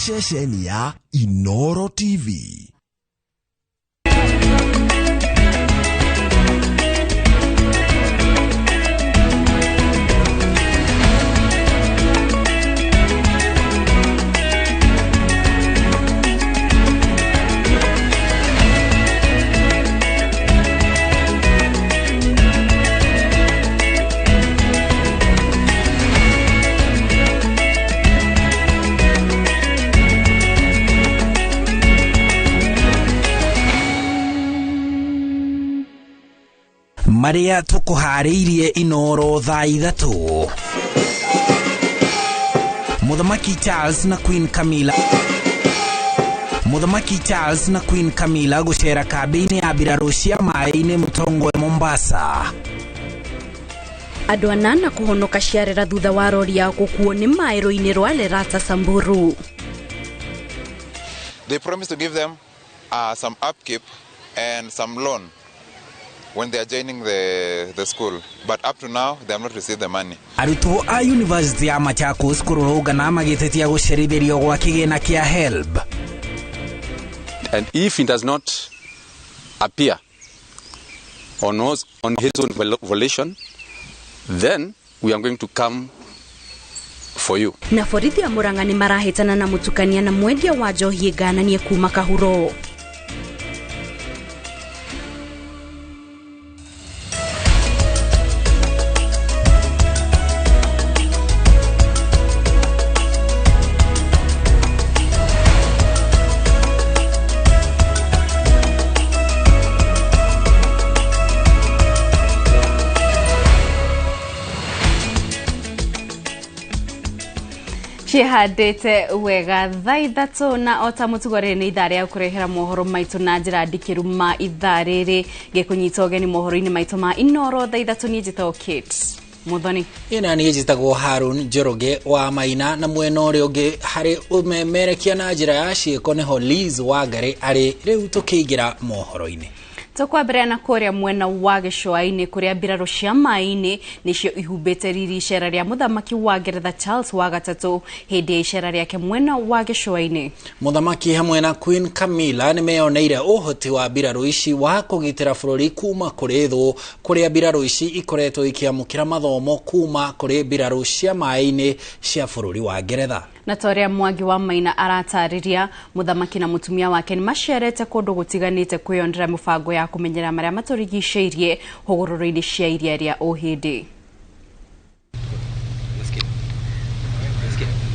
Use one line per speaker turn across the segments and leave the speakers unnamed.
Ceceni ya Inoro TV.
Maria tukuharĩirie Inoro thaa 3. Mũthamaki Charles na Queen Camilla. Mũthamaki Charles na Queen Camilla gũcera kambĩ-inĩ ya mbirarũ cia maĩ-inĩ Mũtongwe Mombasa.
Andũ anana kũhonoka ciarera thutha wa rori ya gũkuo nĩ maĩ rũĩ-inĩ rwa Lerata Samburu.
They promised to give them some upkeep and some loan when they are joining the school, but up to now they have not received the money.
Arutwo a University ya Machakos kũrũrũngana magĩtetia gũcerithĩrio gwa kĩgĩna kĩa HELB.
And if he does not appear on his own volition, then we are going to come for you.
Na borithi ya Murang'a nĩ marahĩtana na mũtukania na mwendia wa njohi ngananie kuma Kahuro. Cihandĩte wega thaa 3 na ota mũtugo rĩrĩ nĩ ithaa rĩa kũrehera mohoro maitũ na njĩra ndikĩru ma ithaa rĩrĩ ngĩkũnyita ũgeni mohoro-inĩ maitũ ma Inoro thaa 3. Niĩ njĩtagwo Kate Muthoni.
Ĩna niĩ njĩtagwo Harun Njoroge wa Maina, na mwena ũrĩa ũngĩ harĩ ũmemerekia na njĩra ya ciĩko nĩho Liz Wangari arĩ. Rĩu tũkĩingĩra mohoro-inĩ.
Tũkwambĩrĩria na kũrĩa mwena wa gĩcũa-inĩ kũrĩa mbirarũ cia maĩ-inĩ nĩcio ihumbĩte riri icera rĩa mũthamaki wa Ngeretha Charles wa gatatũ hĩndĩ ya icera rĩake mwena wa gĩcũa-inĩ.
Mũthamaki hamwe na Queen Camilla nĩmeyoneire ũhoti wa mbirarũ ici wa kũgitĩra bũrũri kuma kũrĩ thũ, kũrĩa mbirarũ ici ikoretwo ikĩamũkĩra mathomo kuma kũrĩ mbirarũ cia maĩ-inĩ cia bũrũri wa Ngeretha.
Na ta ũrĩa Mwangi wa Maina aratarĩria, mũthamaki na mũtumia wake nĩmacerete kũndũ gũtiganĩte kwĩyonera mũbango ya kũmenyera marĩa matũrigicĩirie hũgũrũrũ-inĩ cia iria rĩa Ũhĩndĩ.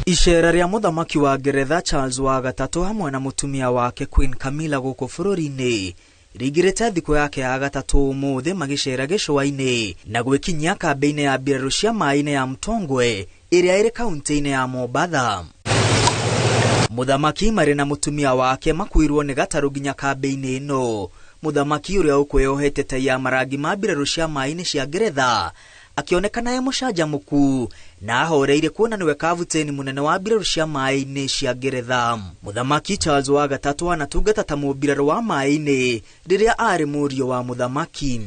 Icera rĩa mũthamaki wa Ngeretha Charles wa gatatũ hamwe na mũtumia wake Queen Camilla gũkũ bũrũri-inĩ rĩingĩrĩte thikũ yake ya gatatũ ũmũthĩ magĩcera gĩcũa-inĩ na gwĩkinyia kambĩ-inĩ ya mbirarũ cia maĩ-inĩ ya Mtongwe ĩrĩa ĩrĩ kaunti-inĩ ya Mombatha. Mũthamaki marĩ na mũtumia wake makuirwo nĩ gatarũ nginya kambĩ-inĩ ĩno. Mũthamaki ũrĩa ũkwĩyohete tai ya marangi ma mbirarũ cia maĩ-inĩ cia Ngeretha akĩonekana e mũcanjamũku na ahoreire kuona nĩwe kabuteni mũnene wa mbirarũ cia maĩ-inĩ cia Ngeretha. Mũthamaki Charles wa gatatũ anatungata ta mũmbirarũ wa maĩ-inĩ rĩrĩa arĩ mũriũ wa mũthamaki.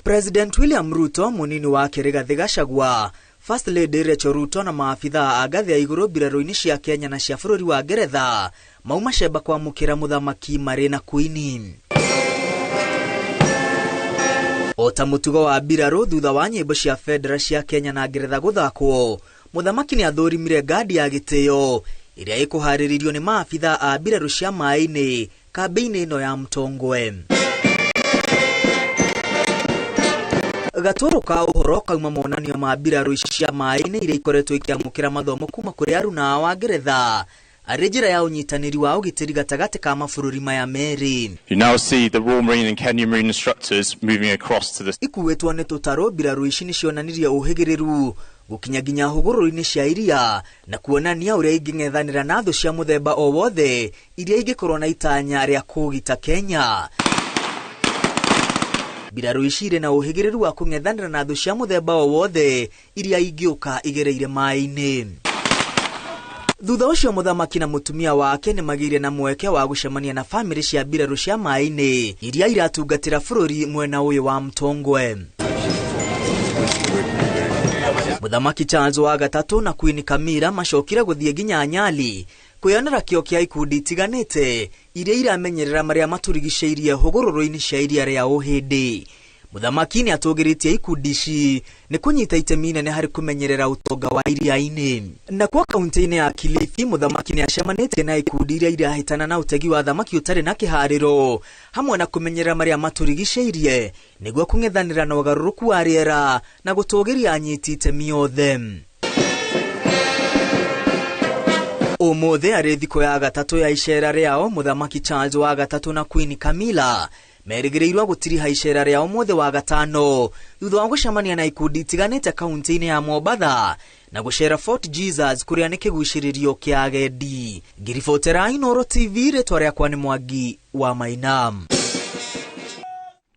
President William Ruto, mũnini wake Rigathi Gachagua, First Lady Rachel Ruto na maabithaa a ngathĩ ya igũrũ mbirarũ-inĩ cia Kenya na cia bũrũri wa Ngeretha mauma cemba kwamũkĩra mũthamaki marĩ na Queen. O ta mũtugo wa mbirarũ thutha wa nyĩmbo cia bendera cia Kenya na Ngeretha gũthakwo, mũthamaki nĩ athũrimire ngandi ya gĩtĩo ĩrĩa ĩkũharĩrĩrio nĩ maabithaa a mbirarũ cia maĩ-inĩ kambĩ-inĩ ĩno ya Mtongwe. Gatũrũ ka ũhoro kauma monanio ma mbirarũ ici cia maĩ-inĩ iria ikoretwo ikĩamũkĩra mathomo kuma kũrĩ aruna wa Ngeretha arĩ njĩra ya ũnyitanĩri wa ũgitĩri gatagatĩ ka mabũrũri maya merĩ.
You now see the Royal Marine and Kenya Marine instructors moving across to the
ikuĩtwo nĩ tũtarũ. Mbirarũ ici nĩcionanirie ũhĩgĩrĩru gũkinya nginya hũgũrũrũ-inĩ cia iria na kuonania ũrĩa ingĩng'ethanĩra na thũ cia mũthemba o wothe iria ingĩkorwo na itanya rĩa kũũgita Kenya. Mbirarũ ici irĩ na ũhĩgĩrĩru wa kũng'ethanĩra na thũ cia mũthemba o wothe iria ingĩũka igereire maĩ-inĩ. Thutha ũcio mũthamaki na mũtumia wake nĩmagĩire na mweke wa gũcemania na bamĩrĩ cia mbirarũ cia maĩ-inĩ iria iratungatĩra bũrũri mwena ũyũ wa Mtongwe. Mũthamaki Charles wa gatatũ na Queen Camilla macokire gũthiĩ nginya Nyali kwĩyonera kĩo kĩa ikundi itiganĩte iria iramenyerera marĩa matũrigicĩirie hũgũrũrũ-inĩ cia iria rĩa Ũhĩndĩ. Mũthamaki nĩ atũgĩrĩtie ikundi ici nĩ kũnyita itemi inene harĩ kũmenyerera ũtonga wa iria-inĩ. Nakuo kaunti-inĩ ya Kilifi, mũthamaki nĩ acemanĩtie na ikundi iria irahĩtana na ũtegi wa thamaki ũtarĩ na kĩharĩro hamwe na kũmenyerera marĩa matũrigicĩirie nĩguo kũng'ethanĩra na ũgarũrũku wa rĩera na gũtũgĩria anyiti itemi othe. Ũmũthĩ arĩ thikũ ya gatatũ ya icera rĩao, Mũthamaki Charles wa gatatũ na Queen Camilla merĩgĩrĩirwo gũtiriha icera rĩao ũmũthĩ wa gatano thutha wa gũcemania na ikundi itiganĩte kaunti-inĩ ya Mombatha na gũcera Fort Jesus kũrĩa nĩ kĩgucĩrĩrio kĩa agendi. Ngĩribotera Inooro TV, rĩtwa rĩakwa nĩ Mwangi wa Maina.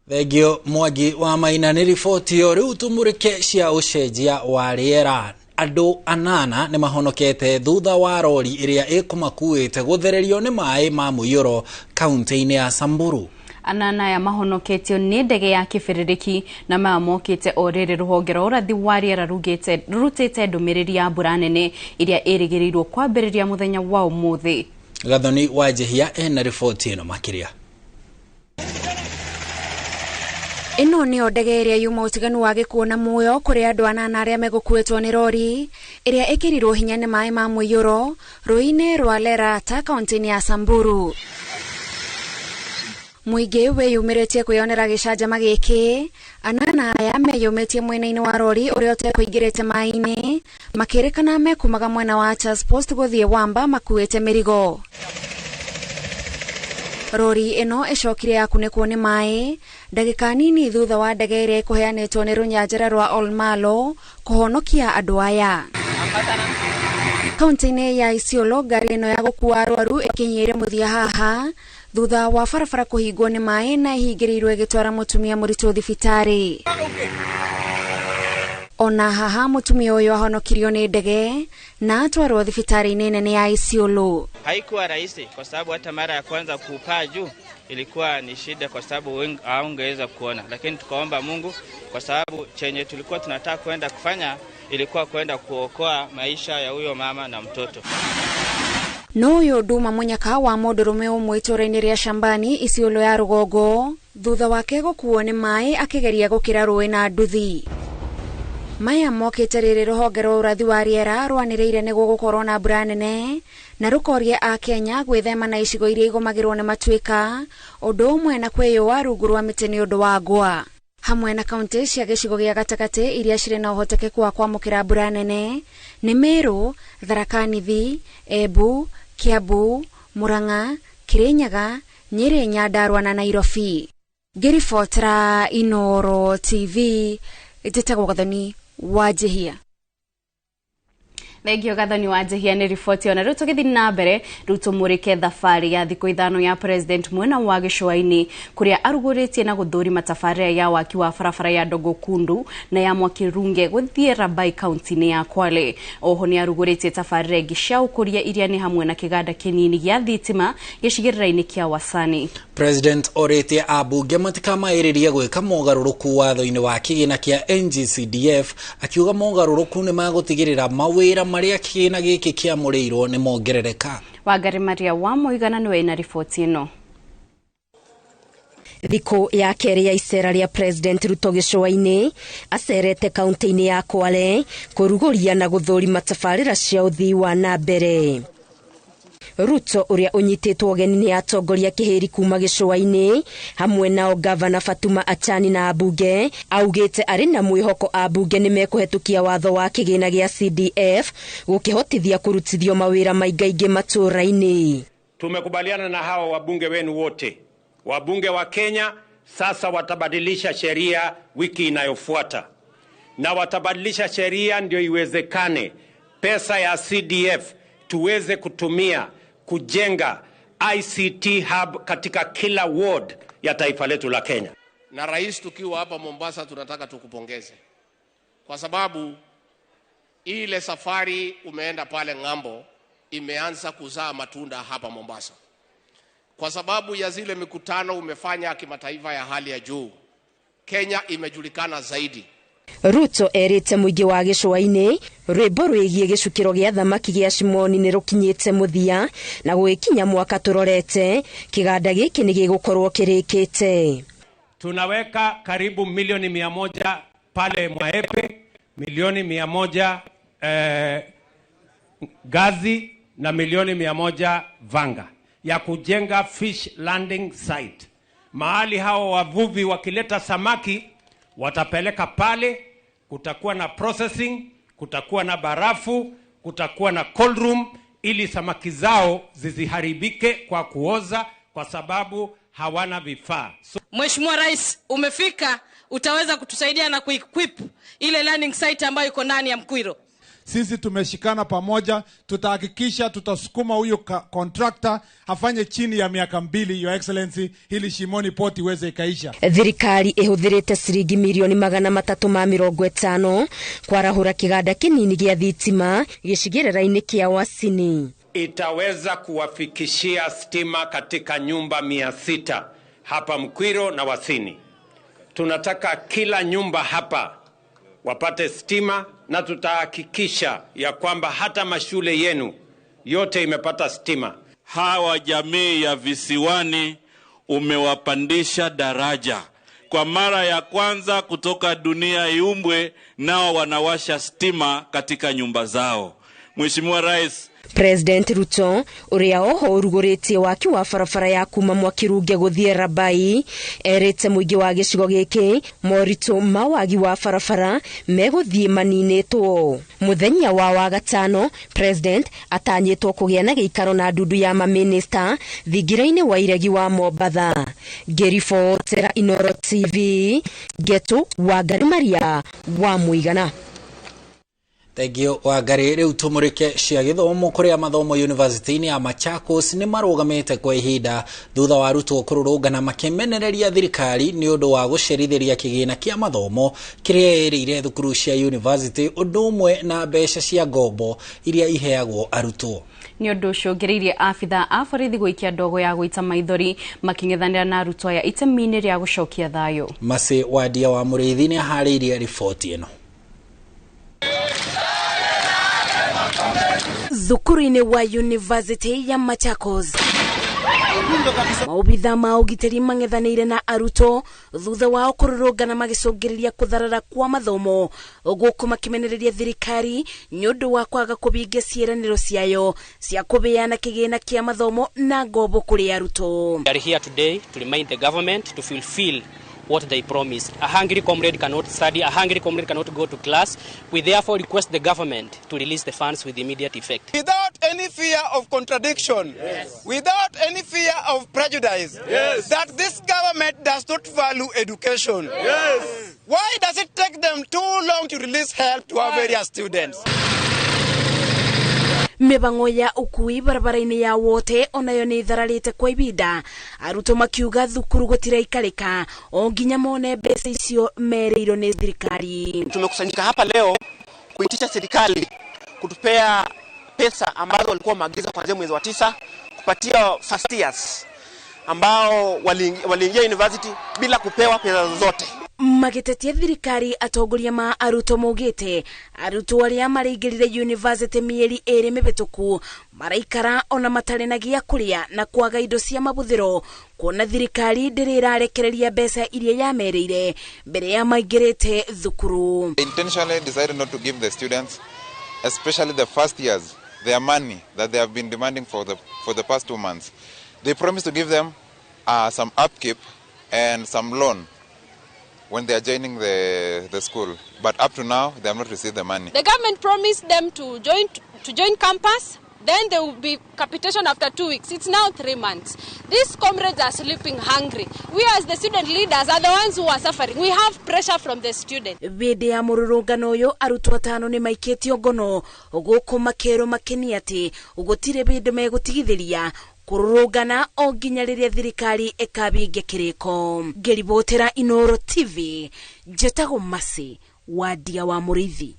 Thengio Mwangi wa Maina nĩ riboti ĩyo. Rĩu tũmũrĩke cia ũcenjia wa rĩera. Andũ 8 nĩ mahonokete thutha wa rori ĩrĩa ĩkũmakuĩte gũthererio nĩ maĩ ma mũiyũro kaunti-inĩ ya Samburu.
8 aya mahonoketio nĩ ndege ya kĩbĩrĩrĩki na maya mokĩte o rĩrĩ rũhonge rwa ũrathi wa rĩera rũrutĩte ndũmĩrĩri ya mbura nene ĩrĩa ĩrĩgĩrĩirwo kwambĩrĩria mũthenya wa ũmũthĩ.
Gathoni wa Njehia ena riboti ĩno makĩria.
Ĩno nĩyo ndege ĩrĩa yuma ũtiganu wa gĩkuũ na muoyo kũrĩ andũ 8 arĩa megũkuĩtwo nĩ rori ĩrĩa ĩkĩrirwo hinya nĩ maĩ ma mũiyũro rũĩ-inĩ rwa Lerata kaunti-inĩ ya Samburu. Mũingĩ wĩyumĩrĩtie kwĩyonera gĩcanjama gĩkĩ. 8 aya meyumĩtie mwena-inĩ wa rori ũrĩa ũtekũingĩrĩte maĩ-inĩ makĩrĩkana mekumaga mwena wa Charles Post gũthiĩ Wamba makuĩte mĩrigo. Rori ĩno ĩcokire yakunĩkwo nĩ maĩ ndagĩka nini thutha wa ndege ĩrĩa ĩkũheanĩtwo nĩ rũnyanjara rwa Olmalo kũhonokia andũ aya. Kaunti-inĩ ya Isiolo, ngari ĩno ya gũkua arwaru ĩkinyĩire mũthia haha thutha wa barabara kũhingwo nĩ maĩ na ĩhingĩrĩirwo ĩgĩtwara mũtumia mũritũ thibitarĩ. Ona haha mũtumia ũyũ ahonokirio nĩ ndege na atwarwo thibitarĩ-inĩ nene ya Isiolo.
Haikuwa rahisi kwa sababu hata mara ya kwanza kupaa juu ilikuwa ni shida kwa sababu haungeweza kuona, lakini tukaomba Mungu kwa sababu chenye tulikuwa tunataka kwenda kufanya ilikuwa kwenda kuokoa maisha ya huyo mama na mtoto.
No Duma Munyaka wa mũndũrũme ũmwe itũũra-inĩ rĩa Shambani Isiolo ya rũgongo thutha wake gũkuo nĩ maĩ akĩgeria gũkĩra rũĩ na nduthi. Maya mokĩte rĩrĩ rũhonge rwa ũrathi wa rĩera rwanĩrĩire nĩguo gũkorwo na mbura nene na rũkoria a Kenya gwĩthema na icigo iria igũmagĩrwo nĩ matuĩka ũndũ ũmwe na kwĩyũa rungu rwa mĩtĩ nĩ ũndũ wa ngwa. Hamwe na kaunti cia gĩcigo gĩa gatagatĩ iria cirĩ na ũhotekeku wa kwamũkĩra mbura nene nĩ Meru, Tharaka Nithi, Embu, Kiambu, Murang'a, Kirinyaga, Nyeri, Nyandarua na Nairobi. Ngĩribotera Inooro TV, njĩtagwo Gathoni wa Njehia.
Thengio Gathoni wa Njehia nĩ riboti. Ona rĩu tũgĩthiĩ na mbere, rĩu tũmũrĩke thabarĩ ya thikũ 5 ya President mwena wa gĩcũa-inĩ kũrĩa arugũrĩtie na gũthũrima tabarĩra ya waki wa barabara ya Dogo Kundu na ya Mwakirunge gũthiĩ Rabai kaunti-inĩ ya Kwale. Oho nĩ arugũrĩtie tabarĩra ĩngĩ cia ũkũria iria nĩ hamwe na kĩganda kĩnini gĩa thitima gĩcigĩrĩra-inĩ kĩa Wasani.
President orĩtie ambunge matikamaĩrĩrie gwĩka mogarũrũku watho-inĩ wa kĩgĩna kĩa NGCDF akiuga mogarũrũku nĩ magũtigĩrĩra mawĩra marĩa kĩgĩna gĩkĩ kĩamũrĩirwo nĩ mongerereka.
Wangari Maria wa Mũigana nĩwe ĩna riboti ĩno.
Thikũ ya kerĩ ya icera rĩa President Ruto gĩcũa-inĩ acerete kaunti-inĩ ya Kwale kũrugũria na gũthũrima tabarĩra cia ũthii wa na mbere. Ruto ũrĩa ũnyitĩtwo ũgeni nĩ atongoria kĩhĩri kuma gĩcũa-inĩ hamwe nao Gavana Fatuma Achani na ambunge augĩte arĩ na mwĩhoko ambunge nĩ mekũhetũkia watho wa kĩgĩna gĩa CDF gũkĩhotithia kũrutithio mawĩra maingaingĩ matũũra-inĩ.
Tumekubaliana na hawa wabunge wenu wote, wabunge wa Kenya sasa watabadilisha sheria wiki inayofuata, na watabadilisha sheria ndio iwezekane pesa ya CDF tuweze kutumia kujenga ICT hub katika kila ward ya taifa letu la Kenya.
Na rais, tukiwa hapa Mombasa tunataka tukupongeze kwa sababu ile safari umeenda pale ng'ambo imeanza kuzaa matunda hapa Mombasa. Kwa sababu ya zile mikutano umefanya kimataifa ya hali ya juu, Kenya imejulikana zaidi.
Ruto erĩte mũingĩ wa gĩcũa-inĩ rwĩmbo rwĩgiĩ gĩcukĩro gĩa thamaki gĩa Shimoni nĩ rũkinyĩte mũthia na gũgĩkinya mwaka tũrorete kĩganda gĩkĩ nĩ gĩgũkorwo kĩrĩkĩte.
Tunaweka karibu milioni 100 pale Mwaepe, milioni 100 Gazi na milioni 100 Vanga ya kujenga fish landing site. Mahali hao wavuvi wakileta samaki watapeleka pale, kutakuwa na processing, kutakuwa na barafu, kutakuwa na cold room ili samaki zao zisiharibike kwa kuoza kwa sababu hawana vifaa. So,
Mheshimiwa Rais, umefika, utaweza kutusaidia na kuequip ile learning site ambayo iko ndani ya Mkwiro.
Sisi tumeshikana pamoja, tutahakikisha tutasukuma huyo contractor afanye chini ya miaka 2, Your Excellency, ili Shimoni Port iweze ikaisha.
Thirikari ihuthirite ciringi milioni 350 kwarahura kiganda kinini gia thitima gicigirira-ini kia Wasini.
Itaweza kuwafikishia stima katika nyumba 600 hapa Mkwiro na Wasini. Tunataka kila nyumba hapa wapate stima na tutahakikisha ya kwamba hata mashule yenu yote imepata stima.
Hawa jamii ya visiwani umewapandisha daraja. Kwa mara ya kwanza kutoka dunia iumbwe, nao wanawasha stima katika nyumba zao. Mheshimiwa Rais,
President Ruto uria oho uruguritie waki wa barabara ya kuma Mwakirunge guthie Rabai erite muingi wa gicigo giki moritu ma wagi wa barabara meguthie maninitwo. Muthenya wa wagatano President atanyitwo kugia na giikaro na ndundu ya maminista thingira-ini wa iregi wa Mombatha. Ngiribotera Inoro TV, Getu Wangari Maria wa Muigana.
Tengio Wangari. Riu tumurike cia githomo kuria mathomo university-ini ya Machakos ni marugamite kwa ihinda thutha wa arutwo kururungana makimenereria thirikari ni undu wa gucerithiria kigina kia mathomo kiria iriire thukuru cia university undu umwe na mbeca cia ngombo iria iheagwo arutwo.
Ni undu ucũngĩrĩirie abithaa a borithi gũikia ndogo ya gũita maithori makĩng'ethanĩra na arutwo aya itemi-inĩ rĩa gũcokia thayũ.
Masi Wandia wa Mũrĩithi nĩ aharĩirie riboti ĩno.
Thukuru-inĩ wa University ya Machakos, maobitha ma ũgitĩri mang'ethanĩire na arutwo thutha wao kũrũrũngana magĩcũngĩrĩria kũtharara kwa mathomo gũkũ makĩmenereria thirikari nĩ ũndũ wa kwaga kũhingia ciĩranĩro ciayo cia kũheana kĩgĩna kĩa mathomo na ngombo kũrĩ arutwo.
We are here today to remind the government to fulfill what they promised. A hungry comrade cannot study, a hungry comrade cannot go to class. We therefore request the government to release the funds with immediate effect.
Without any fear of contradiction, yes. Without any fear of prejudice, yes. That this government does not value education. Yes. Why does it take them too long to release help to our various students?
Mibango ya ukui barabara-inĩ ya wote onayo nĩ ithararĩte kwa ibinda, arutwo makiuga thukuru gũtiraikarĩka o nginya mone mbeca icio merĩirwo nĩ thirikari.
Tumekusanyika hapa leo kuitisha serikali kutupea pesa ambazo walikuwa maagiza kuanzia mwezi wa 9 kupatia first years ambao waliingia university bila kupewa pesa zozote.
Magitetia thirikari atongoria ma arutwo maugite arutwo aria maraingĩrire university mĩeri 2 mĩhĩtũku maraikara ona matarĩ na gĩa kũrĩa na kwaga indo cia mabuthĩro kuona thirikari ndĩrĩ ĩrarekereria mbeca iria yamerĩire mbere ya maingĩrĩte thukuru.
They intentionally decided not to give the students, especially the first years, their money that they have been demanding for the past 2 months. They promised to give them some upkeep and some loan when they are joining the school, but up to now they have not received the money.
The government promised them to join campus, then there will be capitation after 2 weeks. It's now 3 months. These comrades are sleeping hungry. We as the student leaders are the ones who are suffering. We have pressure from the students.
Hĩndĩ ya mũrũrũngano ũyũ arutwo atano nĩ maikĩtio ngono gũkũ makerwo makenia atĩ gũtirĩ hĩndĩ megũtigithĩria kũrũrũngana o nginya rĩrĩa thirikari ĩkabingia kĩrĩko. Ngĩribotera Inoro TV, njĩtagwo Masi Wandia wa Mũrĩithi.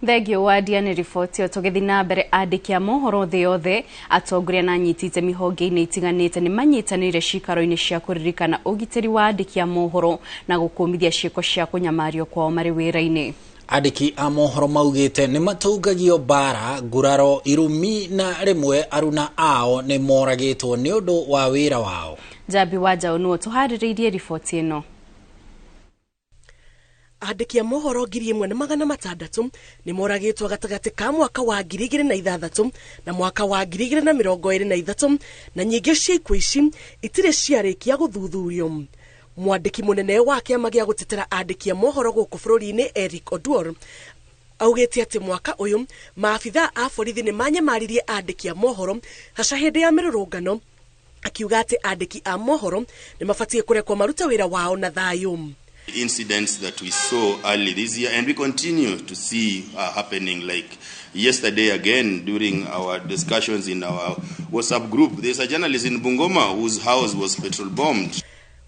Thengio wadia nĩ riboti ĩyo. Tũgĩthiĩ na mbere, andĩki a mohoro thĩ yothe, atongoria na anyiti itemi honge-inĩ itiganĩte nĩ manyitanĩire cikaro-inĩ cia kũririkana ũgitĩri wa andĩki a mohoro na gũkũmithia ciĩko cia kũnyamario kwao marĩ wĩra-inĩ.
Andĩki a mohoro maugĩte nĩ matũngagio mbara, nguraro, irumi na rĩmwe aruna ao nĩ moragĩtwo nĩ ũndũ wa wĩra wao.
Njambi wa Njaũ nĩwe tũharĩrĩirie riboti ĩno.
Andĩki a mohoro 1600 nĩ moragĩtwo gatagatĩ ka mwaka wa 2006 na mwaka wa 2023, na nyingĩ cia ikuũ ici itirĩ ciarĩkia gũthuthurio. Mwandĩki mũnene wa kĩama gĩa gũtetera andĩki a mohoro gũkũ bũrũri-inĩ, Eric Oduor, augĩte atĩ mwaka ũyũ maabithaa a borithi nĩ manyamaririe andĩki a mohoro haca hĩndĩ ya mĩrũrũngano, akiuga atĩ andĩki a mohoro nĩ mabatiĩ kũrekwo marute wĩra wao na thayũ.
Incidents that we saw early this year and we continue to see happening, like yesterday again during our discussions in our WhatsApp group, there's a journalist in Bungoma whose house was petrol bombed.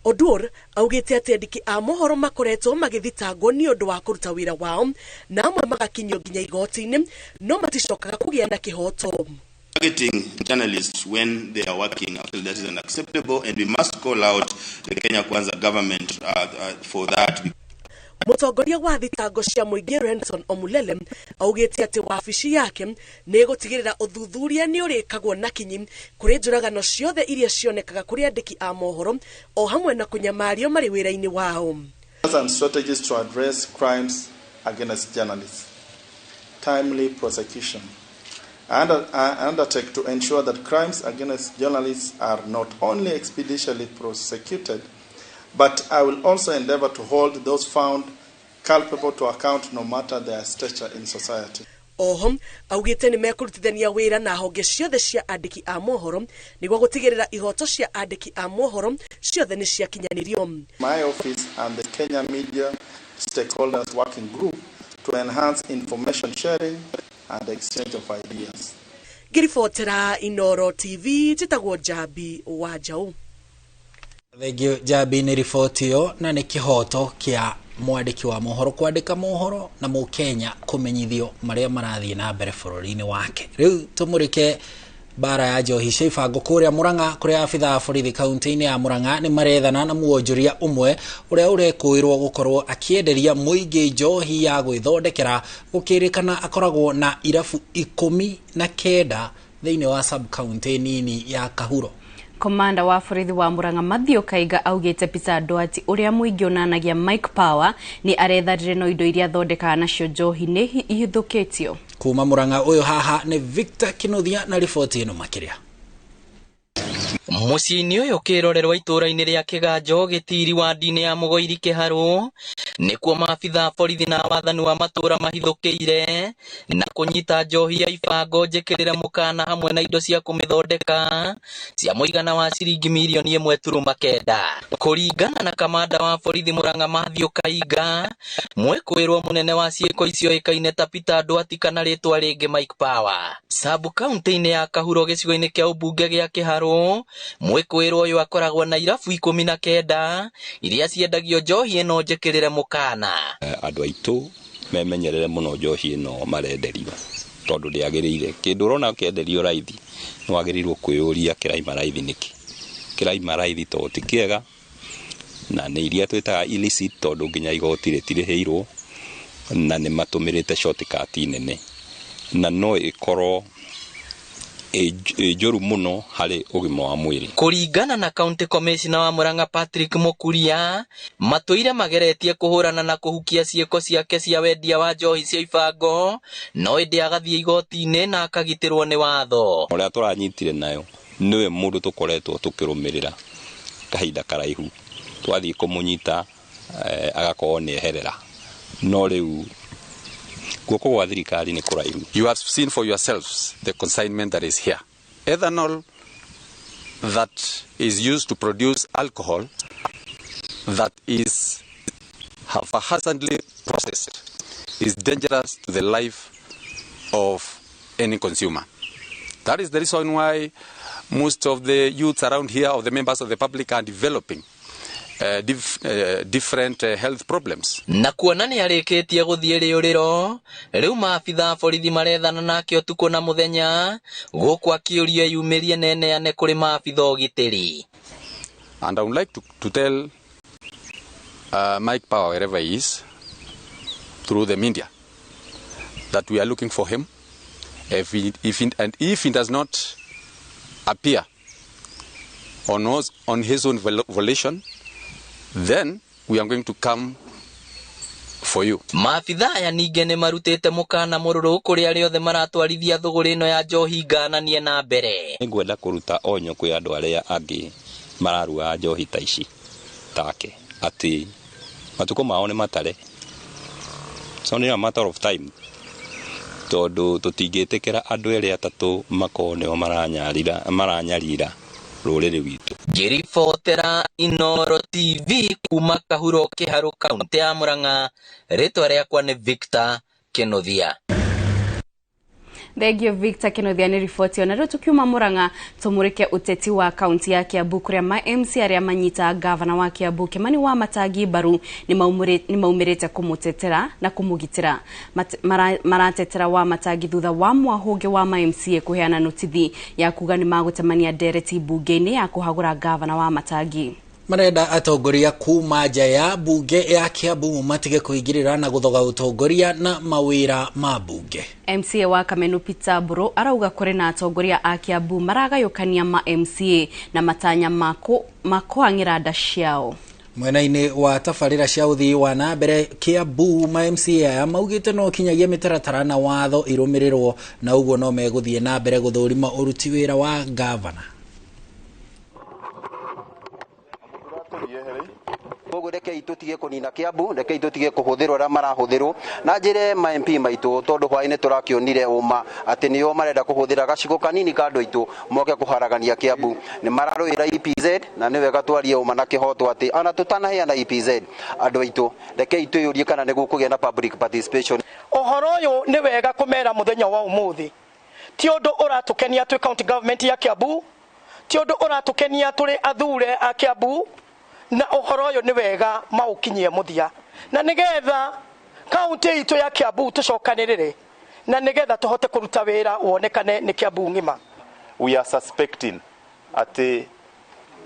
Oduor augĩte atĩ andĩki a mohoro makoretwo magĩthitangwo nĩ ũndũ wa kũruta wĩra wao, na amwe magakinyio nginya igoti-inĩ no maticokaga kũgĩa na kĩhoto.
Targeting journalists when they are working, actually that is unacceptable, and we must call out the Kenya Kwanza government for that.
Mũtongoria wa thitango cia mũingĩ Renson Omulele augĩte atĩ wabici yake nĩ ĩgũtigĩrĩra ũthuthuria nĩ ũrĩkagwo na kinyi kũrĩ njũragano ciothe iria cionekaga kũrĩ andĩki a mohoro o hamwe na kũnyamario marĩ wĩra-inĩ wao.
And strategies to address crimes against journalists. Timely prosecution. I undertake to ensure that crimes against journalists are not only expeditiously prosecuted, but I will also endeavor to hold those found culpable to account no matter their stature in society.
Oho augĩte nĩ mekũrutithania wĩra na honge ciothe cia andĩki a mohoro nĩguo gũtigĩrĩra ihoto cia andĩki a mohoro ciothe nĩ ciakinyanĩrio.
My office and the Kenya Media Stakeholders Working Group to enhance information sharing and exchange of ideas.
Ngĩribotera Inoro TV, njĩtagwo Njambi wa Njaũ.
Thengio Njambi nĩ riboti ĩyo, na nĩ kĩhoto kĩa mwandĩki wa mohoro kwandĩka mohoro na mũkenya kũmenyithio marĩa marathiĩ na mbere bũrũri-inĩ wake. Rĩu tũmũrĩke mbara ya njohi cia ibango kũrĩa Murang'a, kũrĩa abithaa a borithi kaunti-inĩ ya Murang'a nĩ marethana na muonjoria ũmwe ũrĩa ũrekũĩrwo gũkorwo akĩenderia mũingĩ njohi ya gwĩthondekera, gũkĩrĩkana akoragwo na irabu 19 thĩinĩ wa sub county nini ya Kahuro.
Komanda wa borithi wa Murang'a Mathew Kaiga augĩte Peter Ndwati ũrĩa mũingĩ onanagia Mike Power nĩ aretharire no indo iria athondekaga nacio njohi nĩ ihithũkĩtio.
Kuma Murang'a ũyũ haha nĩ Victor Kinuthia na riboti ĩno makĩria.
Mũciĩ-inĩ ũyũ kĩrorerwa itũũra-inĩ rĩa Kĩganjo gĩtiri wandi-inĩ ya Mũgoiri Kĩharũ nĩkuo maabithaa borithi na wathani wa matũũra mahithũkĩire na kũnyita njohi ya ibango njĩkĩrĩre mũkana hamwe na indo cia kũmĩthondeka cia mũigana wa ciringi mirioni 1.9. Kũringana na kamanda wa borithi Murang'a Mathew Kaiga, mwĩkũĩrwo mũnene wa ciĩko icio ĩkaine ta Peter Ndwati kana rĩtwa rĩngĩ Mike Power. Sub county-inĩ ya Kahuro gĩcigo-inĩ kĩa ũmbunge gĩa Kĩharũ, mwĩkũĩrwo ũyũ akoragwo na irabu 19 iria ciendagio njohi ĩno njĩkĩrĩre mũkana.
Andũ aitũ memenyerere mũno njohi ĩno marenderio tondũ ndĩagĩrĩire. Kĩndũ ũrona ũkĩenderio raithi nĩ wagĩrĩirwo kwĩyũria kĩraima raithi nĩkĩ. Kĩraima raithi tondũ ti kĩega, na nĩ iria twĩtaga illicit tondũ nginya igoti rĩtirĩhĩirwo, na nĩ matũmĩrĩte shortcut nene, na no ĩkorwo ĩ njũru mũno harĩ ũgima wa mwĩrĩ.
Kũringana na County Commissioner wa Murang'a Patrick Mukuria, matũire mageretie kũhũrana na kũhukia ciĩko ciake cia wendia wa njohi cia ibango, no ĩndĩ agathiĩ igoti-inĩ na akagitĩrwo nĩ watho.
Ũrĩa tũranyitire nayo nĩwe mũndũ tũkoretwo tũkĩrũmĩrĩra kahinda karaihu, twathiĩ kũmũnyita agakorwo nĩ eherera, no rĩu guoko gwa thirikari nĩ kũraihu.
You have seen for yourselves the consignment that is here. Ethanol that is used to produce alcohol that is haphazardly processed is dangerous to the life of any consumer. That is the reason why most of the youths around here, or the members of the public, are developing
different health problems.
Na kuona nĩ arĩkĩtie gũthiĩ rĩũrĩro, rĩu maabitha a borithi marethana nake ũtukũ na mũthenya, gũkũ akĩũrio eyumĩrie na eneane kũrĩ maabitha ũgitĩri.
And I would like to tell Mike Power, wherever he is, through the media, that we are looking for him. If he does not appear on his own volition, then we are going to come for you.
Maabitha aya ningĩ nĩ marutĩte mũkana mũrũrũ kũrĩ arĩa othe maratwarithia thũgũrĩ ĩno ya njohi ngananie na mbere.
Nĩngwenda kũruta onyo kwĩ andũ arĩa angĩ mararua njohi ta ici take atĩ matukũ mao nĩ matare. It's only a matter of time, tondũ tũtingĩtĩkĩra andũ erĩ atatũ makorwo nĩo maranyarira rũrĩrĩ witũ.
Ngĩribotera Inooro TV kuma Kahuro Kĩharũ, kaũntĩ ya Murang'a, rĩtwa rĩakwa nĩ Victor Kĩnuthia.
Thank you Victor Kĩnuthia nĩ riboti ona rĩu tukiuma Murang'a tumurike uteti wa kaunti ya Kiambu kuria ma MC aria manyita gavana wa Kiambu Kimani wa Matangi mbaru ni maumĩrĩte kumutetera na kumugitira. Maratetera wa Matangi thutha wa mwahũngĩ wa ma MCA kuheana notithi ya kuga ni magũtemania ndereti bunge-inĩ ya kũhagũra gavana wa Matangi.
Marenda atongoria kuma nja ya bunge ya Kiambu matige kũingĩrĩra na gũthoga ũtongoria na mawĩra ma bunge.
MCA wa Kamenu Peter Mburu arauga kũrĩ na atongoria a Kiambu maragayũkania ma MCA na matanya makwang'ĩra nda ciao.
Mwena-inĩ wa tabarĩra cia ũthii wa na mbere Kiambu ma MCA aya maugĩte no kinyagia mĩtaratara na watho irũmĩrĩrwo na ũguo no megũthiĩ na mbere gũthũrima ũruti wĩra wa gavana.
Koguo rekei tũtige kũnina Kiambu, rekei tũtige kũhũthĩrwo arĩa marahũthĩrwo na njĩre ma MP maitũ, tondũ hwaĩ-inĩ tũrakĩonire ũma atĩ nĩo marenda kũhũthĩra gacigo kanini ka andũ aitũ moke kũharagania Kiambu. Nĩ mararũĩra EPZ na nĩ wega twarie ũma na kĩhoto atĩ ona tũtanaheana EPZ andũ aitũ rekei twĩyũrie kana nĩ gũkũgĩa na public participation.
Ũhoro ũyũ nĩ wega kũmera mũthenya wa ũmũthĩ, ti ũndũ ũratũkenia twĩ county government ya Kiambu, ti ũndũ ũratũkenia tũrĩ athure a Kiambu, na ũhoro ũyũ nĩ wega maũkinyie mũthia na nĩgetha kaunti itũ ya Kiambu tũcokanĩrĩre na nĩgetha tũhote kũruta wĩra wonekane nĩ Kiambu ng'ima.
We are suspecting atĩ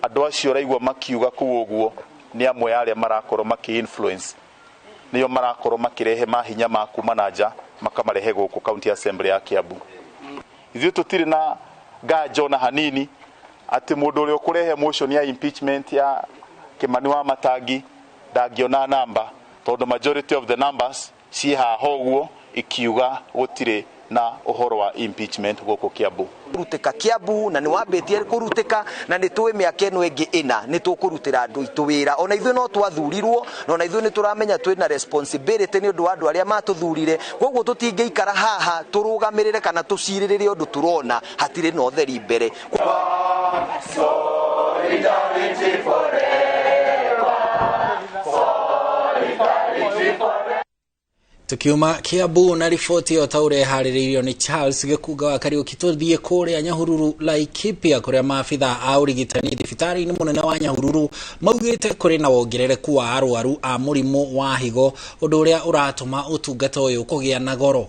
andũ acio ũraigua makiuga kũu ũguo nĩ amwe arĩa marakorwo makĩ influence, nĩo marakorwo makĩrehe mahinya ma kuma na nja makamarehe gũkũ county assembly ya Kiambu. Ithuĩ tũtirĩ na nganja ona hanini atĩ mũndũ ũrĩa ũkũrehe motion ya impeachment ya Kimani wa Matangi ndangĩona namba, tondũ majority of the numbers ciĩ haha ũguo ikiuga gũtirĩ na ũhoro wa impeachment gũkũ Kiambu.
Kũrutĩka Kiambu na nĩ wambĩtie kũrutĩka na nĩ tũĩ mĩaka ĩno ĩngĩ ĩna nĩ tũkũrutĩra andũ aitũ wĩra. Ona ithuĩ no twathurirwo na ona ithuĩ nĩ tũramenya twĩna responsibility nĩ ũndũ wa andũ arĩa matũthurire, koguo tũtingĩikara haha tũrũgamĩrĩre kana tũcirĩrĩre ũndũ tũrona hatirĩ na ũtheri mbere.
Solidarity forever.
Tukiuma Kiambu na riboti ĩyo ta ũrĩa ĩharĩrĩirio nĩ Charles Gĩkunga wa Kariũki, tũthiĩ kũrĩa Nyahururu Laikipia kũrĩa maabitha a ũrigitani thibitarĩ-inĩ mũnene wa Nyahururu maugĩte kũrĩ na wongerereku wa arwaru a mũrimũ wa higo, ũndũ ũrĩa ũratũma ũtungata ũyũ kũgĩa na goro.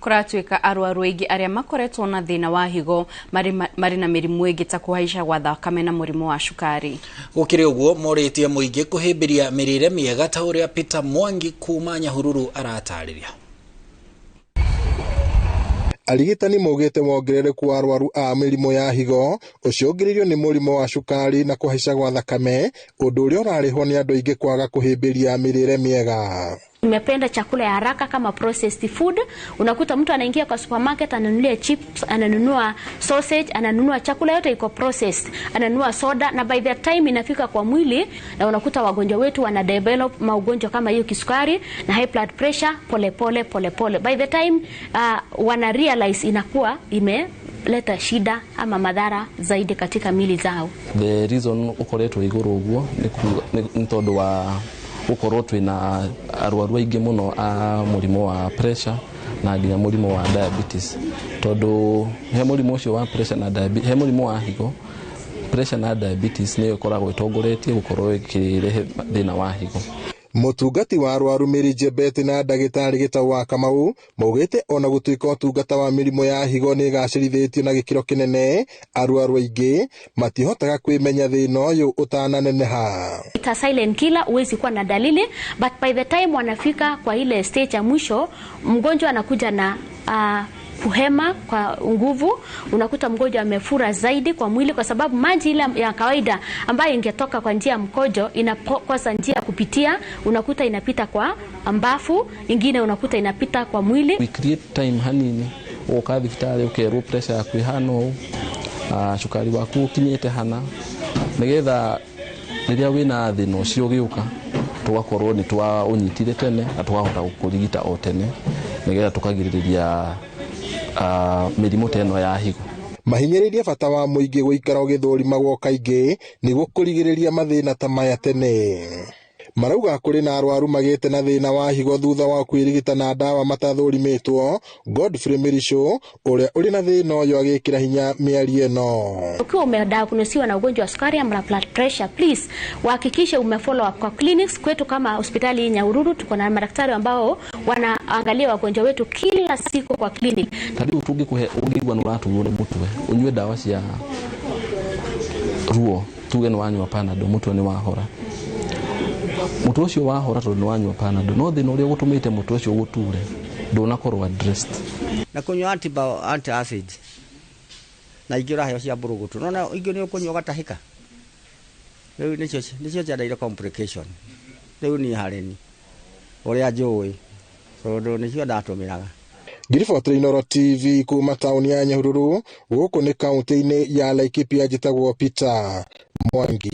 Kũratuĩka arwaru aingĩ arĩa makoretwo na thĩna wa higo marĩ na mĩrimũ ĩngĩ ta kũhaica gwa thakame na mũrimũ wa cukari.
Gũkĩrĩ ũguo morĩtie mũingĩ kũhĩmbĩria mĩrĩre mĩega ta ũrĩa Peter Mwangi kuma Nyahururu aratarĩria.
Arigitani maugĩte wongerereku wa arwaru a mĩrimũ ya higo ũcũngĩrĩirio nĩ mũrimũ wa cukari na kũhaica gwa thakame, ũndũ ũrĩa ũrarĩhwo nĩ andũ aingĩ kwaga kũhĩmbĩria mĩrĩre mĩega.
Tumependa chakula ya haraka kama processed food. Unakuta mtu anaingia kwa supermarket ananunulia chips, ananunua sausage, ananunua chakula yote iko processed, ananunua soda, na by the time inafika kwa mwili, na unakuta wagonjwa wetu wana develop magonjwa kama hiyo kisukari na high blood pressure pole pole pole pole. By the time wana realize inakuwa imeleta shida ama madhara zaidi katika mili zao.
The reason ukoretwo iguru uguo ni tondu wa gukorwo twina arwaru aingi muno a murimu wa pressure na nginya murimu wa diabetes, tondu he murimu ucio wa pressure na diabetes, he murimu wa higo Pressure na diabetes nĩyo ĩkoragwo ĩtongoretie gũkorwo ĩkĩrehe thĩna wa higo.
Mũtungati wa arwaru Mary Jebet na ndagĩtarĩ Gĩtau wa Kamau maugĩte ona gũtuĩka ũtungata wa mĩrimũ ya higo nĩ ĩgacĩrithĩtio na gĩkĩro kĩnene, arwaru aingĩ matihotaga kwĩmenya thĩna ũyũ ũtananeneha.
It's a silent killer, huwezi kuwa na dalili, but by the time wanafika kwa ile stage ya mwisho, mgonjwa anakuja na kuhema kwa nguvu, unakuta mgonjwa amefura zaidi kwa mwili, kwa sababu maji ile ya kawaida ambayo ingetoka kwa njia ya mkojo inakosa njia ya kupitia, unakuta inapita kwa mbafu, ingine unakuta inapita kwa mwili.
We create time hanini ũgoka thibitarĩ ũkerwo pressure yaku ĩhana ũũ, cukari waku ũkinyĩte hana, nĩgetha rĩrĩa wĩna thĩna ũcio ũgĩũka tũgakorwo nĩ twaũnyitire tene na tũkahota gũkũrigita o tene nĩgetha tũkagirĩrĩria mĩrimũ ta ĩno ya higo.
Mahinyĩrĩirie bata wa mũingĩ gũikara ũgĩthũrimagwo kaingĩ nĩguo kũrigĩrĩria mathĩna ta maya tene. Marauga kũrĩ na arwaru magĩte na thĩna wa higo thutha wa kwĩrigita na ndawa matathũrimĩtwo. Godfrey Mirisho ũrĩa ũrĩ na thĩna ũyũ agĩkĩra hinya mĩario ĩno.
Ukiwa umediagnosiwa na ugonjwa wa sukari ama blood pressure, please uhakikishe umefollow up kwa clinics kwetu. Kama hospitali Nyahururu tuko na madaktari ambao wanaangalia wagonjwa wetu kila siku kwa clinic.
Ta rĩu tũngĩkũhe ũngĩigua nĩ ũraturwo nĩ mũtwe, ũnyue ndawa cia ruo, tuge nĩ wanyua Panadol, mũtwe nĩ wahora. Mũtwe ũcio wahora tondũ nĩ wanyua Panadol, no thĩna ũrĩa ũgũtũmĩte mũtwe ũcio ũgũture ndũnakorwo addressed.
Na kũnyua anti-acid na ingĩ ũraheo cia mbũrũgũtũ, nona ingĩ nĩ ũkũnyua ũgatahĩka. Rĩu nĩcio ciandaire complication. Rĩu niĩ harĩ ni ũrĩa njũĩ tondũ nĩcio ndatũmĩraga.
Ngiribotera Inooro TV kuma taũni ya Nyahururu, gũkũ nĩ kaũntĩ-inĩ ya Laikipia, njĩtagwo Peter Mwangi.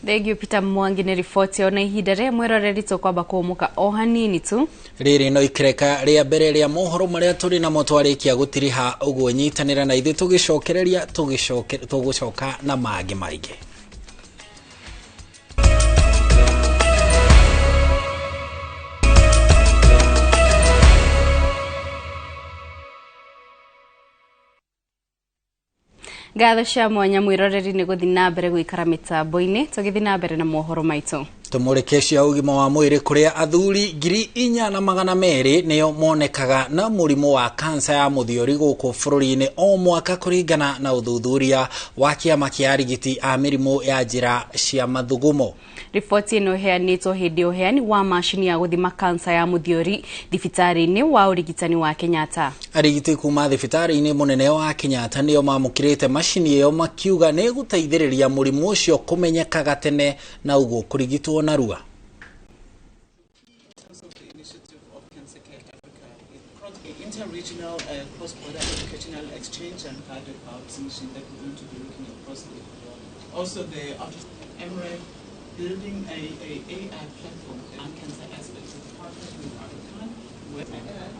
Thank you Peter Mwangi nĩ riboti ona ihinda rĩa mwĩroreri tũkwamba kũũmũka o hanini tu.
Rĩrĩ no ikereka rĩa mbere rĩa mohoro marĩa tũrĩ namo twarĩkia gũtiriha ũguo, nyitanĩra na ithuĩ tũgĩcokereria tũgũcoka na mangĩ maingĩ.
Ngatho cia mwanya mwĩroreri nĩ gũthiĩ na mbere gũikara mĩtambo-inĩ, tũgĩthiĩ na mbere na mohoro maitũ.
Tũmũrĩke cia ũgima wa mwĩrĩ kũrĩa athuri 4200 nĩo monekaga na mũrimũ wa kansa ya mũthiori gũkũ bũrũri-inĩ o mwaka kũringana na ũthuthuria wa kĩama kĩa arigiti a mĩrimũ ya njĩra cia mathugumo.
Riboti ĩno ĩheanĩtwo hĩndĩ ya ũheani wa macini ya gũthima kansa ya mũthiori thibitarĩ-inĩ wa ũrigitani wa Kenyatta.
Arigiti kuma thibitarĩ-inĩ mũnene wa Kenyatta nĩo mamũkĩrĩte macini ĩyo makiuga nĩ ĩgũteithĩrĩria mũrimũ ũcio kũmenyekaga tene na ũguo kũrigitwo narua.
Interregional cross-border educational exchange and guided biopsy machine that we're going to be looking at crossly. Also, the office MREF building a AI platform on cancer aspects with partners with Aga Khan.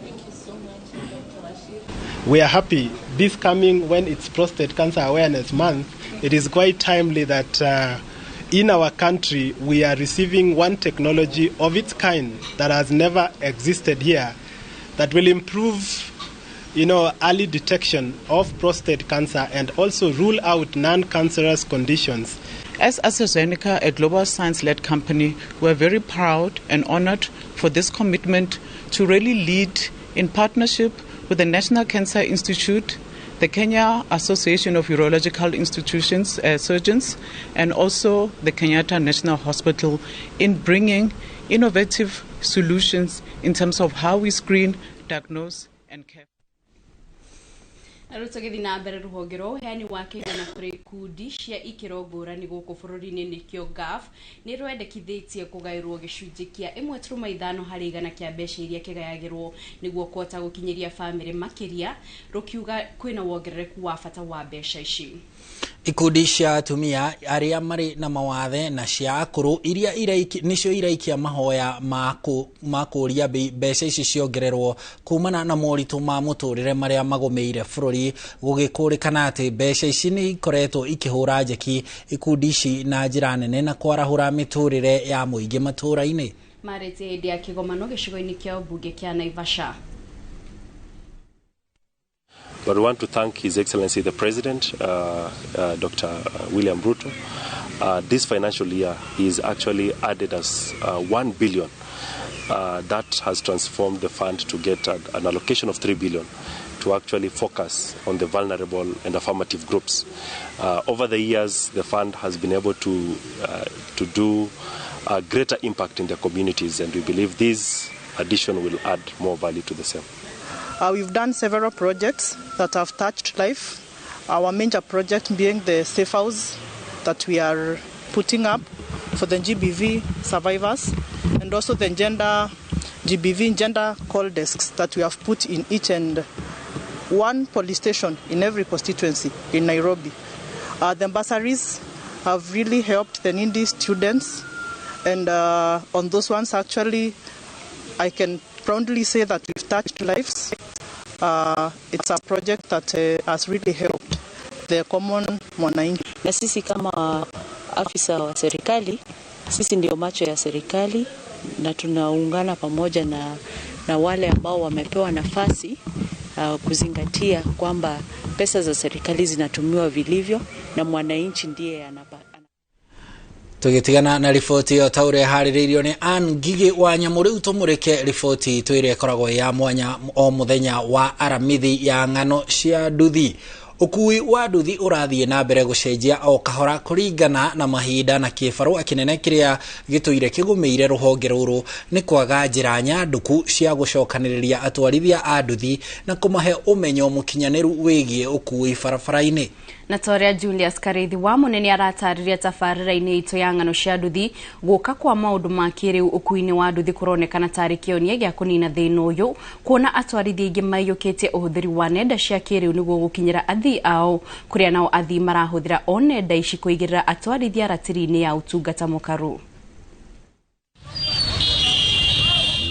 Thank you so much, Dr. Rashid.
We are happy this coming when it's Prostate Cancer Awareness Month. It is quite timely that in our country we are receiving one technology of its kind that has never existed here, that will improve, early detection of prostate cancer and also rule out non-cancerous conditions.
As AstraZeneca, a global science-led company, we are very proud and honored for this commitment to really lead in partnership with the National Cancer Institute, the Kenya Association of Urological Institutions, Surgeons, and also the Kenyatta National Hospital in bringing innovative solutions in terms of how we screen, diagnose, and care.
Na rĩu tũgĩthiĩ na mbere rũhonge rwa ũheani wa kĩgĩna kũrĩ ikundi cia ikĩro ngũrani gũkũ bũrũri-inĩ nĩkĩo GAF nĩ rwendekithĩtie kũgaĩrwo gĩcunjĩ kĩa 1.5 harĩ igana kĩa mbeca iria kĩgayagĩrwo nĩguo kũhota gũkinyĩria bamĩrĩ makĩria, rũkiuga kwĩna wongerereku wa bata wa mbeca ici.
Ikundi cia atumia arĩa marĩ na mawathe na cia akũrũ iria nĩcio iraikia mahoya ma kũũria mbeca ici ciongererwo kumana na moritũ ma mũtũrĩre marĩa magũmĩire bũrũri, gũgĩkũrĩkana atĩ mbeca ici nĩ ikoretwo ikĩhũra njeki ikundi ici na njĩra nene na kwarahũra mĩtũrĩre ya mũingĩ matũũra-inĩ.
Marĩtie hĩndĩ ya kĩgomano gĩcigo-inĩ kĩa ũmbunge kĩa Naivasha.
But we want to thank His Excellency the President, Dr. William Ruto. This financial year, he has actually added us 1 billion. That has transformed the fund to get an allocation of 3 billion to actually focus on the vulnerable and affirmative groups. Over the years, the fund has been able to do a greater impact in the communities, and we believe this addition will add more value to the same.
We've done several projects that have touched life. Our major project being the safe house that we are putting up for the GBV survivors, and also the gender GBV gender call desks that we have put in each and one police station in every constituency in Nairobi. The bursaries have really helped the needy students, and on those ones actually I can proudly say that we've touched lives. It's a project that has really helped the common mwananchi.
Na sisi kama afisa wa serikali, sisi ndio macho ya serikali na tunaungana pamoja na wale ambao wamepewa nafasi kuzingatia kwamba pesa za serikali zinatumiwa vilivyo na mwananchi ndiye anapata.
Tugitigana na riboti ĩyo ta ũrĩa ĩharĩrĩirio nĩ Ann Ngigĩ wa Nyamũ. Rĩu tũmũrĩke riboti itũ ĩrĩa ĩkoragwo ya mwanya o mũthenya wa Aramithi ya ng'ano cia nduthi. Ũkui wa nduthi ũrathiĩ na mbere gũcenjia o kahora kũringana na mahinda na kĩbarũa kĩnene kĩrĩa gĩtũire kĩgũmĩire rũhonge rũrũ nĩ kwaga njĩra nyanduku cia gũcokanĩrĩria atwarithia a nduthi na kũmahe ũmenyo mũkinyanĩru wĩgiĩ ũkui barabara-inĩ.
Na toria Julius Karithi wa munene aratarĩria tabarĩra-inĩ itũ ya ng'ano cia nduthi gũka kwa maũndũ ma kĩrĩu ũkui-inĩ wa nduthi kũronekana tarĩ kĩonia gĩa kũnina thĩna ũyũ, kuona atwarithia aingĩ maiyũkĩtie ũhũthĩri wa nenda cia kĩrĩu nĩguo gũkinyĩra athii ao, kũrĩa nao athii marahũthĩra o nenda ici kũigĩrĩra atwarithia ratiri-inĩ ya ũtungata mũkaru.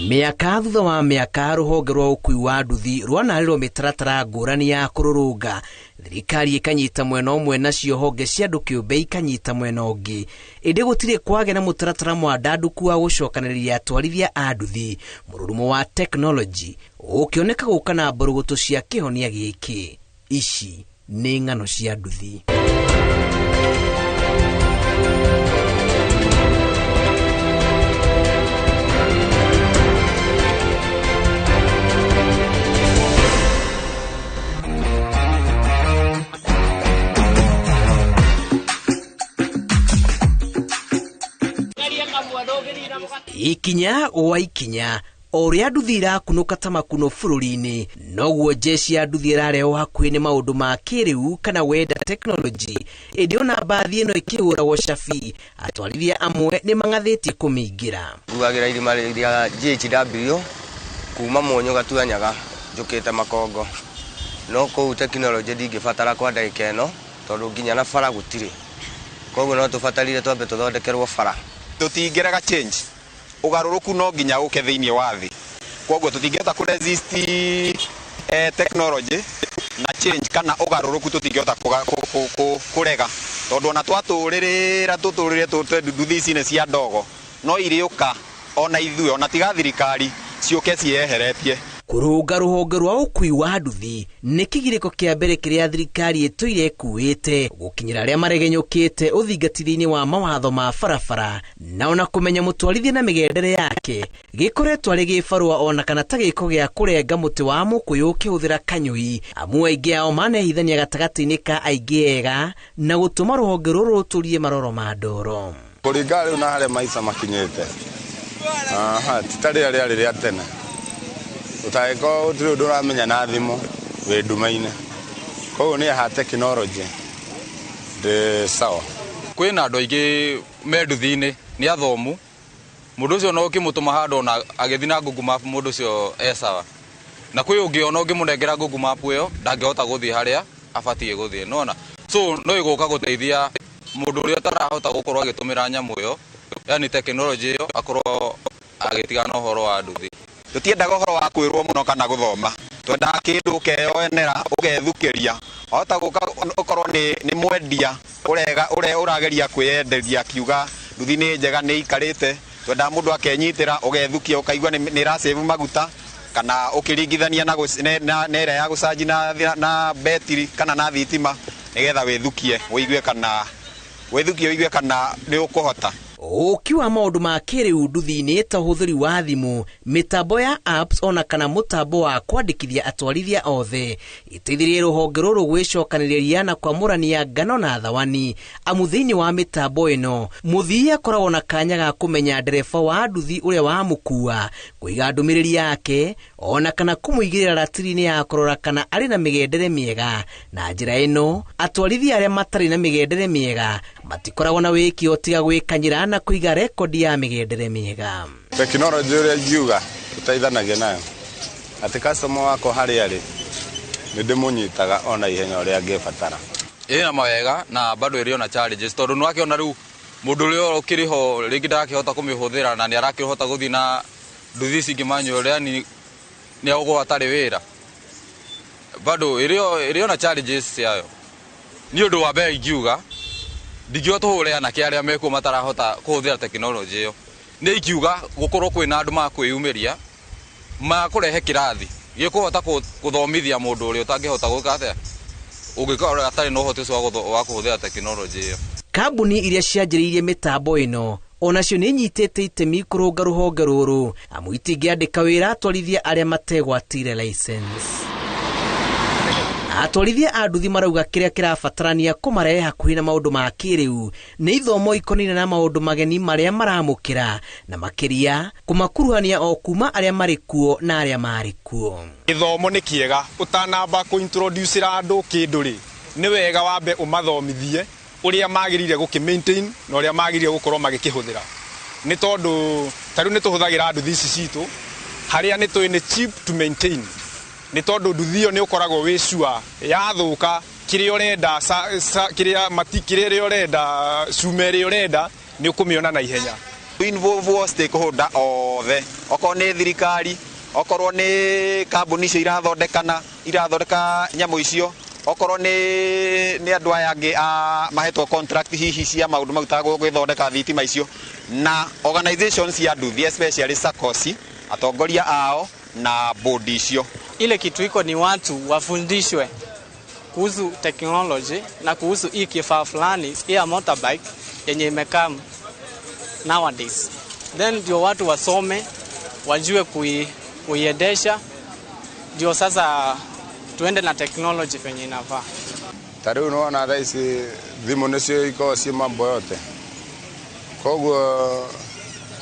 Mĩaka thutha wa mĩaka rũhonge rwa ũkui wa nduthi rwanarĩrwo mĩtaratara ngũrani ya kũrũrũnga, thirikari ĩkanyita mwena ũmwe nacio honge cia andũ kĩũmbe ikanyita mwena ũngĩ, ĩndĩ gũtirĩ kwagĩa na mũtaratara mwandandũku wa gũcokanĩrĩria atwarithia a nduthi. Mũrurumo wa tekinoronjĩ ũkĩoneka gũka na mbũrũgũtũ cia kĩhonia gĩkĩ. Ici nĩ ng'ano cia nduthi. Ikinya wa ikinya o ũrĩa nduthi irakunũka ta makuno bũrũri-inĩ, noguo jeshi ya nduthi ĩrarehwo hakuhĩ nĩ maũndũ ma kĩrĩu kana wenda tekinoronjĩ. Ĩndĩ ona mbathi ĩno ĩkĩhũragwo cabi, atwarithia amwe nĩ mang'athĩtie kũmĩingĩra.
Nguagĩra irima rĩa GHW kuma Mũnyũ Gatuanyaga njũkĩte Makongo, no kũu tekinoronjĩ ndingĩbatara kwa ndagĩka ĩno tondũ nginya na bara gũtirĩ, koguo no tũbatarire twambe tũthondekerwo bara.
Tũtingĩrega change, ũgarũrũku no nginya ũke thĩinĩ wa thĩ, koguo tũtingĩhota kũ resist technology na change kana ũgarũrũku tũtingĩhota kũrega, tondũ ona twatũrĩrĩra tũtũrĩre tũtwe nduthi ici nĩ cia ndogo no irĩũka ona ithuĩ ona tiga thirikari ciũke ciĩyeheretie.
Kũrũnga rũhonge rwa ũkui wa nduthi nĩ kĩgirĩko kĩa mbere kĩrĩa thirikari ĩtũire ĩkuĩte gũkinyĩra arĩa maregenyũkĩte ũthingatithia-inĩ wa mawatho ma barabara, na ona kũmenya mũtwarithia na mĩgendere yake gĩkoretwo arĩ gĩbarũa ona kana ta gĩko gĩa kũrenga mũtĩ wa mũkũyũ ũkĩhũthĩra kanyũi. Amu aingĩ ao manehithania gatagatĩ-inĩ ka aingĩ ega na gũtũma rũhonge rũrũ rũtũrie maroro ma ndoro.
Kũringana rĩu na harĩa maica makinyĩte, ti ta rĩrĩa rĩarĩ rĩa tene. Ũtangĩkorwo gũtirĩ ũndũ ũramenya na thimũ wĩ nduma-inĩ, koguo nĩ ha tekinoronjĩ ndĩ sawa.
Kwĩna andũ aingĩ me nduthi-inĩ nĩ athomu, mũndũ ũcio no ũkĩmũtũma handũ ona agĩthiĩ na Google Map mũndũ ũcio e sawa, na kwĩ ũngĩ ona ũngĩmũnengera Google Map ĩyo ndangĩhota gũthiĩ harĩa abatiĩ gũthiĩ, nĩwona. So no ĩgũka gũteithia mũndũ ũrĩa ũtarahota gũkorwo agĩtũmĩra nyamũ ĩyo, yani tekinoronjĩ ĩyo, akorwo agĩtigana ũhoro wa nduthi.
Tũtiendaga ũhoro wa kwĩrwo mũno kana gũthoma, twendaga kĩndũ ũkeyonera ũgethukĩria, wahota gũka ũkorwo nĩ mwendia ũrageria kwĩyenderia akiuga nduthi nĩ njega nĩ ikarĩte, twendaga mũndũ akenyitĩra ũgethukia ũkaigua nĩ ĩracĩbu maguta, Kana ũkĩringithania na ĩrĩa ya gũcanji na betiri kana na thitima, nĩgetha wĩthukie ũigue kana wĩthukie ũigue kana nĩ ũkũhota.
Ũki wa maũndũ ma kĩrĩu nduthi-inĩ ta ũhũthĩri wa thimũ, mĩtambo ya apps ona kana mũtambo wa kwandĩkithia atwarithia othe iteithirie rũhonge rũrũ gwĩcokanĩrĩria na kwamũrania ngano na thawani, amu thĩinĩ wa mĩtambo ĩno mũthii akoragwo na kanya ga kũmenya ndereba wa nduthi ũrĩa wamũkua, kũiga ndũmĩrĩri yake ona kana kũmũigĩrĩra ratiri-inĩ ya kũrora kana arĩ na mĩgendere mĩega. Na njĩra ĩno atwarithia arĩa matarĩ na mĩgendere mĩega matikoragwo na wĩki o tiga gwĩkanyĩra na kũiga rekondi ya mĩgendere mĩega.
Tekinoronjĩ ũrĩa ingiuga tũteithanagia nayo atĩ customer wakwa harĩa arĩ nĩ ndĩmũnyitaga ona ihenya ũrĩa angĩbatara.
Ĩna mawega na bado ĩrĩ ona challenges, tondũ nĩwakĩona rĩu mũndũ ũrĩa ũkĩrĩ ho rĩngĩ ndarakĩhota kũmĩhũthĩra na nĩarakĩhota gũthiĩ na nduthi ici ingĩ manual, yani nĩagũkorwo atarĩ wĩra. Bado ĩrĩ ona challenges ciayo. Nĩ ũndũ wa mbere ingiuga ndingiuga tũhũre anake arĩa mekuo matarahota kũhũthĩra tekinoronjĩ ĩyo. Nĩ ingiuga gũkorwo kwĩna andũ makwĩyumĩria makũrehe kĩrathi gĩkũhota gũthomithia mũndũ ũrĩa ũtangĩhota gwĩka atĩa, ũngĩkorwo atarĩ na ũhoti ũcio wa kũhũthĩra tekinoronjĩ ĩyo.
Kambuni iria cianjĩrĩirie mĩtambo ĩno onacio nĩ inyitĩte itemi kũrũnga rũhonge rũrũ, amu itingĩandĩka wĩra atwarithia arĩa mategwatĩire license. Atwarithia a nduthi marauga kĩrĩa kĩrabatarania kũmarehe hakuhĩ na maũndũ ma kĩrĩu nĩ ithomo ikonainie na maũndũ mageni marĩa maramũkĩra, na makĩria kũmakuruhania o kuma arĩa marĩ kuo na arĩa marĩ kuo.
Gĩthomo nĩ kĩega, ũtanamba kũ-introduce-ĩra andũ kĩndũ rĩ, nĩ wega wambe ũmathomithie ũrĩa magĩrĩire gũkĩ maintain na ũrĩa magĩrĩire gũkorwo magĩkĩhũthĩra. Nĩ tondũ ta rĩu nĩ tũhũthagĩra nduthi ici citũ harĩa nĩ tũĩ nĩ cheap to maintain, nĩ tondũ nduthi ĩyo nĩ ũkoragwo wĩ sure yathũka kĩrĩa ũrenda, kĩrĩa mati kĩrĩa ũrenda, cuma ĩrĩa ũrenda nĩ ũkũmĩona na ihenya.
Involve stakeholder othe, okorwo nĩ thirikari, okorwo nĩ kambuni icio irathondekana irathondeka nyamũ icio, okorwo nĩ andũ aya angĩ a mahetwo contract hihi cia maũndũ mau ta gwĩthondeka thitima icio, na organizations cia nduthi especially SACCOS, atongoria ao na board icio.
Ile kitu iko ni watu wafundishwe kuhusu technology na kuhusu hii kifaa fulani ya motorbike yenye imekaa nowadays. Then ndio watu wasome, wajue kuiendesha, ndio sasa tuende na technology penye inafaa.
Ta rĩu nĩwona thaa ici thimũ nĩcio ikoragwo ciĩ mambo yote, koguo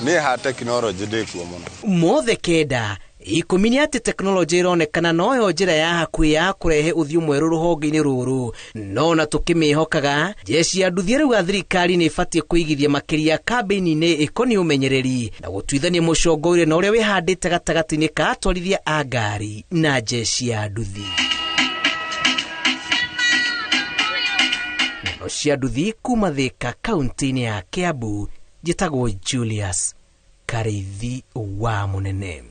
niĩ ha tekinoronjĩ ndĩkuo mũno.
Mothe kenda ikũmi nĩ atĩ tekinoronjĩ ĩronekana noyo njĩra ya hakuhĩ ya kũrehe ũthiũ mwerũ rũhonge-inĩ rũrũ, no na tũkĩmĩhokaga jeshi ya nduthi rĩu ya thirikari nĩ ĩbatiĩ kũigithia makĩria kambĩini-inĩ ĩkoniĩ ũmenyereri na gũtuithania mũcongo ũrĩa na ũrĩa wĩhandĩte gatagatĩ-inĩ ka atwarithia a ngari na jeshi ya nduthi. Ng'ano cia nduthi kuma Thika kaunti-inĩ ya Kiambu, njĩtagwo Julius Karithi wa Mũnene.